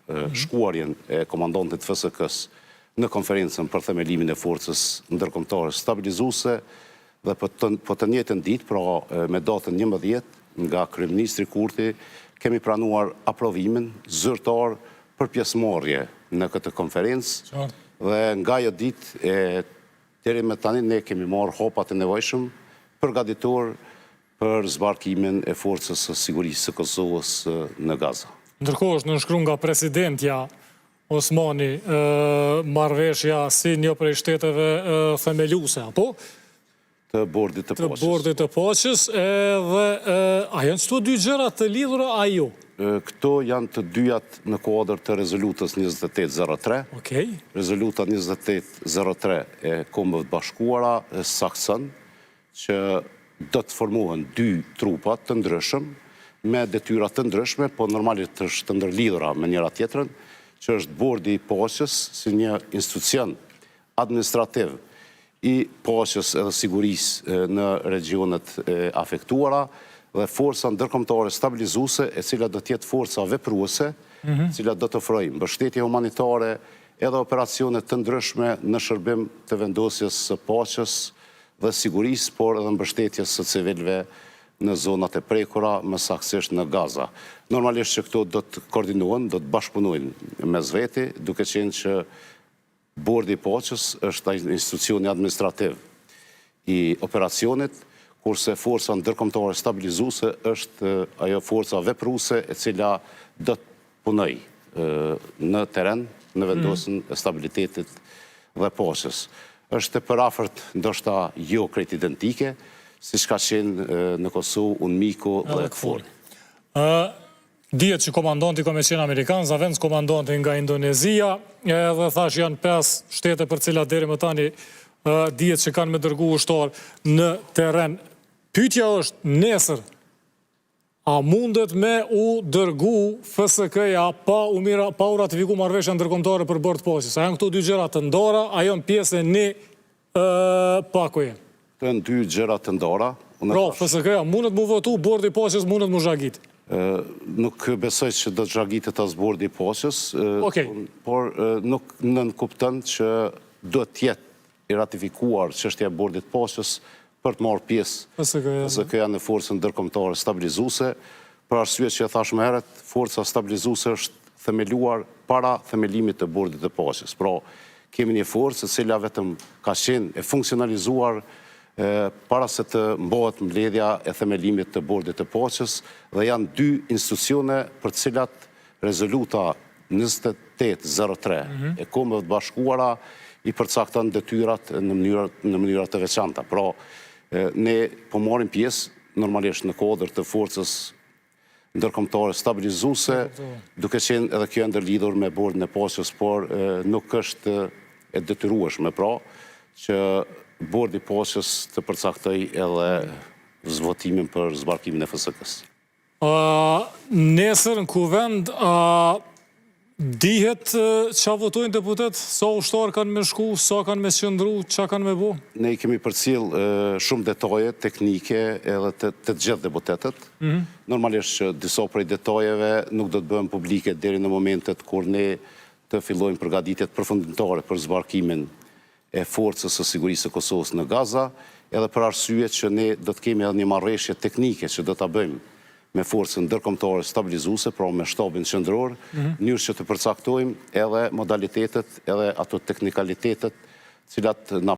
shkuarjen e komandantit të FSK-së në konferencën për themelimin e Forcës Ndërkombëtare Stabilizuese dhe po të, po të njëjtën ditë, pra me datën 11, nga kryeministri Kurti, kemi pranuar aprovimin zyrtar për pjesëmarrje në këtë konferencë Qartë. dhe nga ajo ditë e deri më tani ne kemi marrë hapat e nevojshëm përgatitor për zbarkimin e Forcës së Sigurisë së Kosovës në Gaza. Ndërkohë është nënshkru nga presidentja Osmani marrëveshja si një prej shteteve themeluese, apo? Të Bordit të Të Paqes. Bordit të Paqes, edhe a janë këto dy gjëra të lidhura a jo? Këto janë të dyjat në kuadër të rezolutës 2803. Okej. Rezoluta 2803 e Kombeve të Bashkuara saktëson që do të formohen dy trupa të ndryshëm, me detyra të ndryshme, po normalisht është të ndërlidhura me njëra tjetrën, që është Bordi i Paqes si një institucion administrativ i paqes edhe sigurisë në regjionet e afektuara dhe forca ndërkombëtare stabilizuese e cila do të jetë forca vepruese, e cila do të ofrojë mbështetje humanitare edhe operacione të ndryshme në shërbim të vendosjes së paqes dhe sigurisë, por edhe mbështetjes së civilëve në zonat e prekura, më saktësisht në Gaza. Normalisht që këto do të koordinohen, do të bashkëpunojnë mes veti, duke qenë që Bordi i Paqes është ai institucioni administrativ i operacionit, kurse forca ndërkombëtare stabilizuese është ajo forca vepruese e cila do të punojë në terren, në vendosjen e stabilitetit dhe paqes. Është e përafërt, ndoshta jo krejt identike, siç ka qenë në Kosovë UNMIK-u dhe KFOR-i. Dihet që komandanti ka me qenë amerikan, zavendëskomandanti nga Indonezia, edhe thash janë 5 shtete për cilat deri më tani dihet që kanë me dërgu ushtar në terren. Pyetja është nesër, a mundet me u dërgu FSK-ja pa u mira, pa u ratifiku marrëveshja ndërkombëtare për bord të paqes? A janë këto dy gjëra të ndara, a janë pjesë e një pakoje? Këto janë dy gjëra të ndara. Unë Pra, thash, FSK-ja mundet mu votu, bordi i paqes mundet mu zhagit. Nuk besoj që do të zhagitet as bordi i paqes, Okej. por nuk nënkupton që duhet të jetë i ratifikuar çështja e bordit të paqes për të marrë pjesë FSK-ja. FSK-ja në forcën ndërkombëtare stabilizuese, për arsye që e thash më herët, forca stabilizuese është themeluar para themelimit të bordit të paqes. Pra, kemi një forcë e cila vetëm ka qenë e funksionalizuar para se të mbahet mbledhja e themelimit të bordit të paqes dhe janë dy institucione për të cilat rezoluta 2803 e Kombeve të Bashkuara i përcakton detyrat në mënyra në mënyra të veçanta. Pra, ne po marrim pjesë normalisht në kuadër të forcës ndërkombëtare stabilizuese, duke qenë edhe kjo e ndërlidhur me bordin e paqes, por nuk është e detyrueshme, pra, që bordi i paqes të përcaktoj edhe votimin për zbarkimin e FSK-s. Nesër në kuvend, a dihet qa votojnë deputet, sa ushtarë kanë me shku, sa kanë me qëndru, qa kanë me bo? Ne i kemi përcjell shumë detaje teknike edhe të, të gjithë deputetët. Normalisht që disa prej detajeve nuk do të bëhen publike deri në momentet kur ne të fillojmë përgatitjet përfundimtare për zbarkimin e Forcës së Sigurisë së Kosovës në Gaza, edhe për arsye që ne do të kemi edhe një marrëveshje teknike që do ta bëjmë me forcën ndërkombëtare stabilizuese, pra me shtabin qendror, në mënyrë që të përcaktojmë edhe modalitetet, edhe ato teknikalitetet, cilat na.